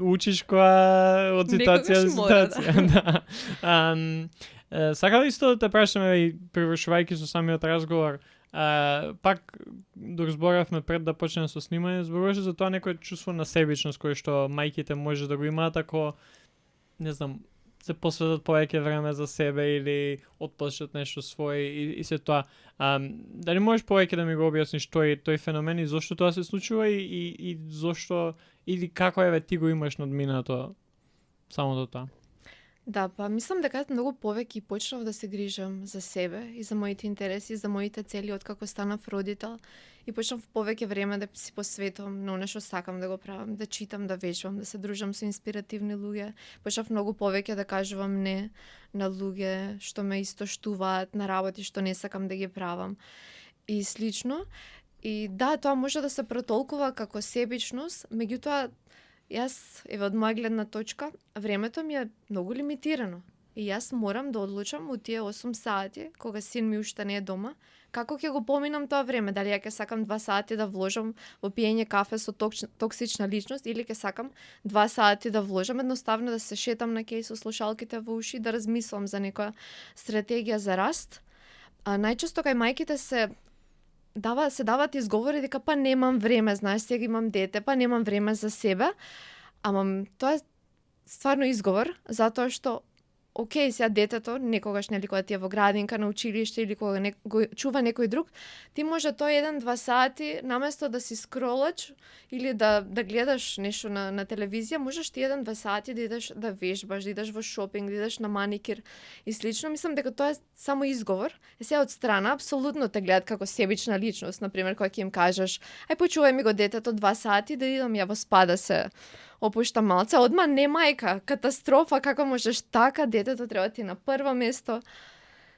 учиш која од ситуација до ситуација. Сакав исто да те прашаме и привршувајќи со самиот разговор, пак док зборавме пред да почнеме со снимање, зборуваше за тоа некој чувство на себичност кој што мајките може да го имаат ако не знам се посветат повеќе време за себе или отплашат нешто свое и се тоа. Дали можеш повеќе да ми го објасниш тој феномен и зошто тоа се случува и зошто или како еве ти го имаш надминато самото тоа? Да, па мислам дека многу повеќе почнав да се грижам за себе и за моите интереси, за моите цели откако станав родител и почнав повеќе време да си посветувам на она што сакам да го правам, да читам, да вежбам, да се дружам со инспиративни луѓе. Почнав многу повеќе да кажувам не на луѓе што ме истоштуваат, на работи што не сакам да ги правам и слично. И да, тоа може да се протолкува како себичност, меѓутоа јас, еве од моја гледна точка, времето ми е многу лимитирано. И јас морам да одлучам у тие 8 сати, кога син ми уште не е дома, како ќе го поминам тоа време, дали ја ќе сакам 2 сати да вложам во пиење кафе со токсична личност или ќе сакам 2 сати да вложам едноставно да се шетам на кеј со слушалките во уши, да размислам за некоја стратегија за раст. Најчесто кај мајките се се даваат изговори дека па немам време, знаеш, сега имам дете, па немам време за себе. Ама тоа е стварно изговор, затоа што окей, сега детето, некогаш, нели, кога ти е во градинка, на училиште или кога го чува некој друг, ти може тоа 1-2 сати, наместо да си скролач или да гледаш нешто на телевизија, можеш ти 1-2 сати да идеш да вежбаш, да идеш во шопинг, да идеш на маникир и слично. Мислам дека тоа е само изговор. Е сега од страна, апсолутно те гледат како себична личност, например, кога ќе им кажеш, ај почувај ми го детето 2 сати да идам ја во спа да се опушта малце, одма не мајка, катастрофа, како можеш така, детето треба ти на прво место.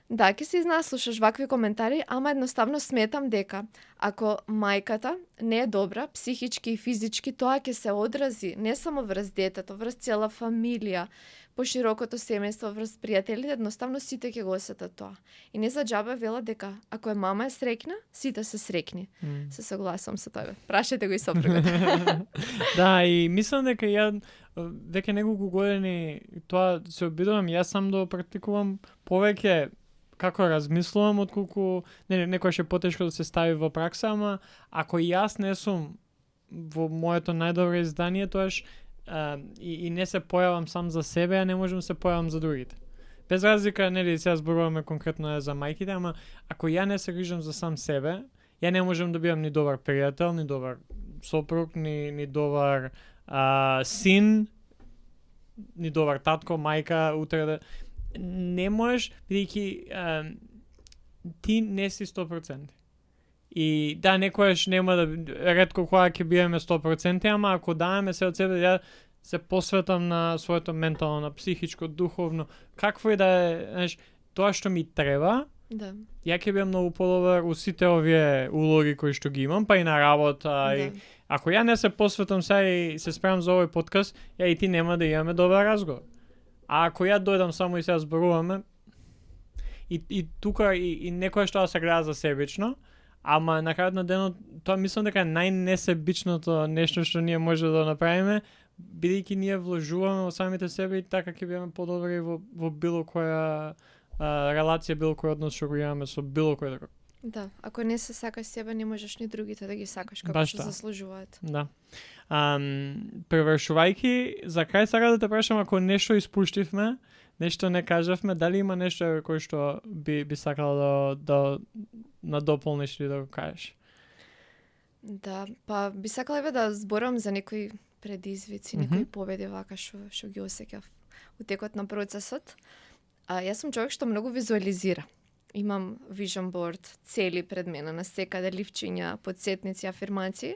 Да, ќе се изнаслушаш вакви коментари, ама едноставно сметам дека ако мајката не е добра, психички и физички, тоа ќе се одрази не само врз детето, врз цела фамилија, поширокото семејство, врз пријатели, едноставно сите ќе го осетат тоа. И не за џабе велат дека ако е мама е среќна, сите се среќни. Се согласувам со тоа. Прашајте го и сопругот. Да, и мислам дека ја веќе неколку години тоа се обидувам, јас сам да практикувам повеќе како размислувам отколку некојаш е потешко да се стави во пракса, ама ако јас не сум во моето најдобро издание, тоаш и не се појавам сам за себе, а не можам да се појавам за другите. Без разлика, нели, сега зборуваме конкретно за мајките, ама ако ја не се грижам за сам себе, ја не можам да бидам ни добар пријател, ни добар сопруг, ни добар син, ни добар татко, мајка, утре да... Не можеш, бидејќи ти не си 100%. И да, некојаш нема да, ретко кога ќе биеме 100%, ама ако даваме се од себе, ја се посветам на своето ментално, на психичко, духовно, какво и да е, знаеш, тоа што ми треба, да. Ја ќе бидам многу подобар у сите овие улоги кои што ги имам, па и на работа. Да. И ако ја не се посветам сега и се спремам за овој подкаст, ја и ти нема да имаме добар разговор. А ако ја дојдам само и сега зборуваме, и тука и некоја што се гледа за себично, ама на крајот на денот тоа мислам дека е најнесебичното нешто што ние може да направиме, бидејќи ние вложуваме во самите себе и така ќе бидеме подобри во било која релација, било кој однос што го имаме со било кој друг. Да, ако не се сакаш себе, не можеш ни другите да ги сакаш како што заслужуваат. Да. Превршувајќи, за крај сакам да те прашам, ако нешто испуштивме, нешто не кажавме, дали има нешто кој што би сакала да надополниш или да го кажеш? Да, па би сакала да зборам за некои предизвици, некои победи вака што ги осеќав у текот на процесот. Јас сум човек што многу визуализира. Имам vision board цели пред мене, на секаде ливчиња, подсетници, афирмации.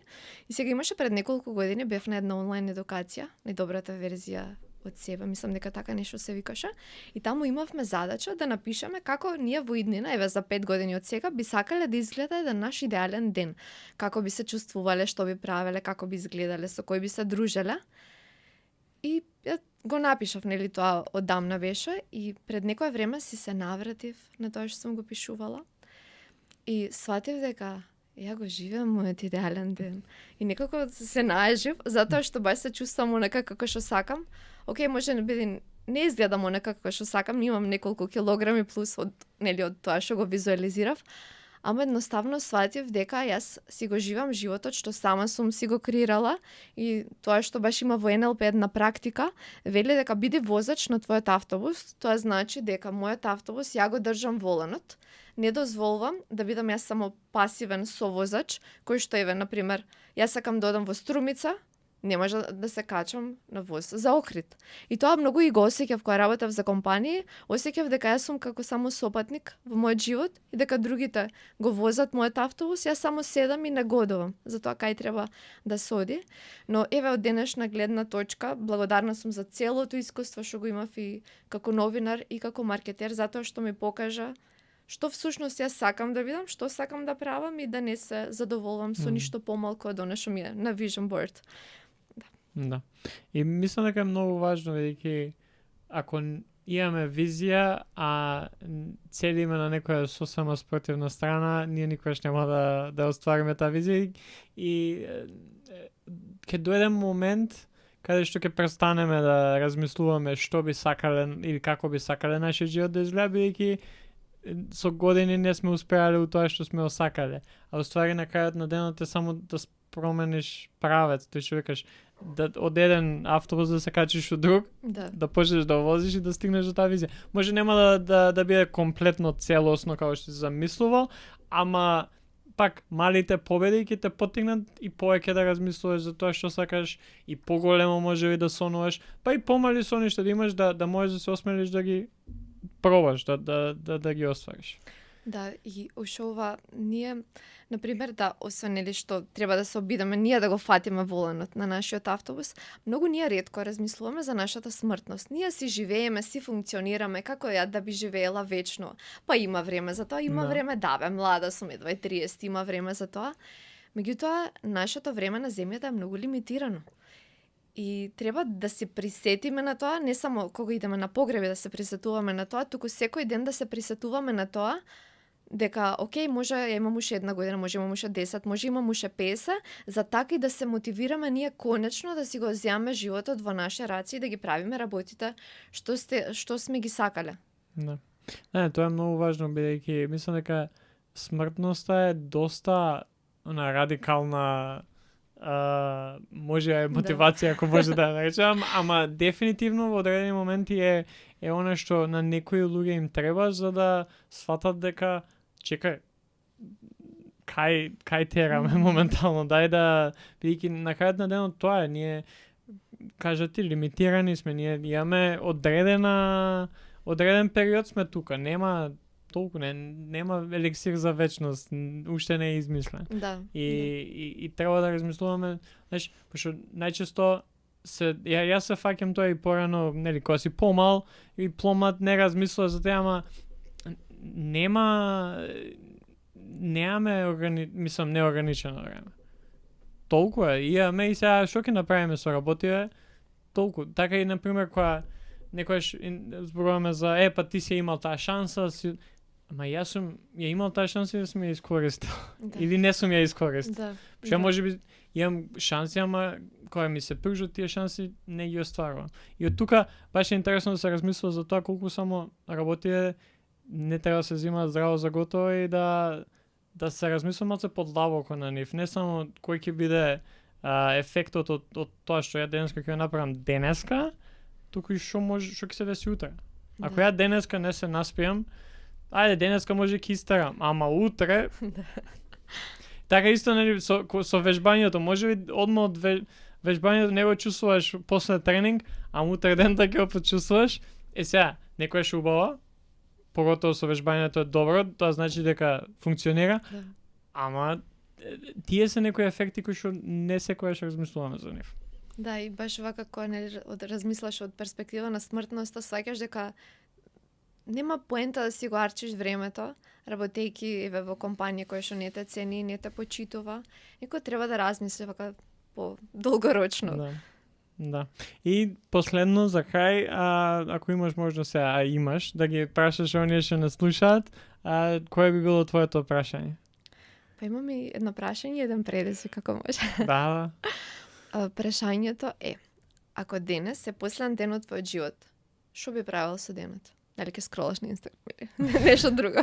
И сега имаше пред неколку години, бев на една онлайн едукација, најдобрата верзија од себе, мислам дека така нешто се викаше. И таму имавме задача да напишеме како ние во иднина, еве за 5 години од сега, би сакале да изгледа еден наш идеален ден. Како би се чувствувале, што би правеле, како би изгледале, со кој би се дружеле. И го напишав, нели, тоа одамна беше и пред некое време си се навратив на тоа што сум го пишувала и сватив дека ја го живеам мојот идеален ден. И некако се наежив, затоа што баш се чувствам онека како што сакам. Океј, може не изгледам онека како што сакам, имам неколку килограми плюс од тоа што го визуализирав, ама едноставно сватив дека јас си го живам животот што сама сум си го креирала и тоа што баш има во НЛП една практика, вели дека биди возач на твојот автобус, тоа значи дека мојот автобус ја го држам воланот, не дозволувам да бидам јас само пасивен совозач, кој што еве, например, јас сакам да одам во Струмица, не може да се качам на воз за Охрид. И тоа многу и го осеќав кога работев за компании, осеќав дека јас сум како само сопатник во мојот живот и дека другите го возат мојот автобус, јас само седам и не годувам за тоа кај треба да се оди. Но еве од денешна гледна точка, благодарна сум за целото искуство што го имав и како новинар и како маркетер, затоа што ми покажа што всушност јас сакам да видам, што сакам да правам и да не се задоволувам со ништо помалку од она што ми е на vision board. Да. И мислам дека е многу важно, бидејќи ако имаме визија, а целиме на некоја сосема спротивна страна, ние никогаш нема да оствариме таа визија и ќе дојде момент каде што ќе престанеме да размислуваме што би сакале или како би сакале нашиот живот да изгледа, бидејќи со години не сме успеале у тоа што сме осакале. А уствари на крајот на денот е само да промениш правец, тој што викаш, да од еден автобус да се качиш у друг, да почнеш да возиш и да стигнеш до таа визија. Може нема да биде комплетно целосно како што си замислувал, ама пак малите победи ќе те поттигнат и повеќе да размислуваш за тоа што сакаш и поголемо можеби да сонуваш, па и помали соништа да имаш да можеш да се осмелиш да ги пробаш, да ги оствариш. Да, и уште ова ние, например, освен нели што треба да се обидаме ние да го фатиме воленот на нашиот автобус, многу ние ретко размислуваме за нашата смртност. Ние си живееме, си функционираме како ја да би живеела вечно. Па има време за тоа, има време, бе, млада сум, едва 30, има време за тоа. Меѓутоа, нашето време на земјата е многу лимитирано. И треба да се присетиме на тоа, не само кога идеме на погреби да се присетуваме на тоа, туку секој ден да се присетуваме на тоа, дека, окей, може имам уште една година, може имам уште 10, може имам уште 50, за така и да се мотивираме ние конечно да си го земеме животот во наши раце и да ги правиме работите што сме ги сакале. Да. Тоа е многу важно, бидејќи мислам дека смртноста е доста радикална може е мотивација, ако може да наречам, ама дефинитивно во одредени моменти е она што на некои луѓе им треба за да сватат дека чекај, кај тераме моментално, дај да, бидејќи на крајот на денот тоа е, ние, кажа ти, лимитирани сме, ние имаме одреден период сме тука, нема толку, нема еликсир за вечност, уште не е измислен. Да. И треба да размислуваме, знаеш, пошто најчесто јас се фаќам тоа и порано, нели, кога си помал и пломат не размислува за тоа, ама немаме неограничено време. Толку е, имаме и сега што ќе направиме со работиве, толку. Така и, например, кога некојаш зборуваме за, па ти си имал таа шанса, ама јас сум ја имал таа шанса и да сум ја искористил. Да. Или не сум ја искористил. Да. Што може би имам шанси, ама кога ми се пружат тие шанси, не ги остварувам. И од тука баш е интересно да се размислува за тоа колку само работите не треба да се земаат здраво за готово и да се размислува малце подлабоко на нив. Не само кој ќе биде ефектот од тоа што ја денеска ќе направам денеска, туку и што ќе се деси утре. Ако ја денеска не се наспиам, ајде денеска може ќе истерам, ама утре така исто нели со вежбањето, можеби одма од вежбањето не го чувствуваш после тренинг, а утре ден да ќе го почувствуваш. Сега, некоја ше убава, поготово со вежбањето е добро, тоа значи дека функционира, ама тие се некои ефекти кои што не секогаш размислуваме за нив. Да, и баш вака кога не размислаш од перспектива на смртноста, сваќаш дека нема поента да си го арчиш времето, работејќи во компанија која што не те цени, не те почитува. Некој треба да размисли вака по долгорочно. Да. И последно за крај, ако имаш можност сега, имаш, да ги прашаш оние што не слушаат, кое би било твоето прашање? Па имам и едно прашање и еден предизвик, како може. Да. Прашањето е, ако денес е последен ден од твојот живот, што би правил со денот? Дали ќе скролаш на Инстаграм или нешто друго?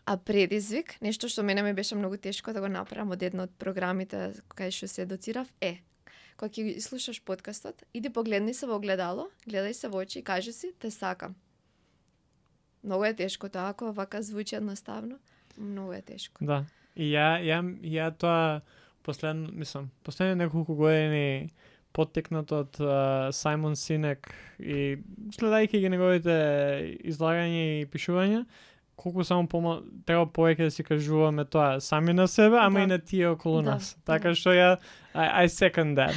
А предизвик, нешто што мене ми беше многу тешко да го направам од едно од програмите кај што се едуцирав, кога ќе слушаш подкастот, иди погледни се во огледало, гледај се во очи и кажи си, те сакам. Многу е тешко тоа, ако вака звучи едноставно, многу е тешко. Да. И ја тоа последни неколку години поттекнат од Сајмон Синек и следајќи ги неговите излагања и пишувања, колку само треба повеќе да си кажуваме тоа сами на себе, ама и на тие околу нас. Така што I second that.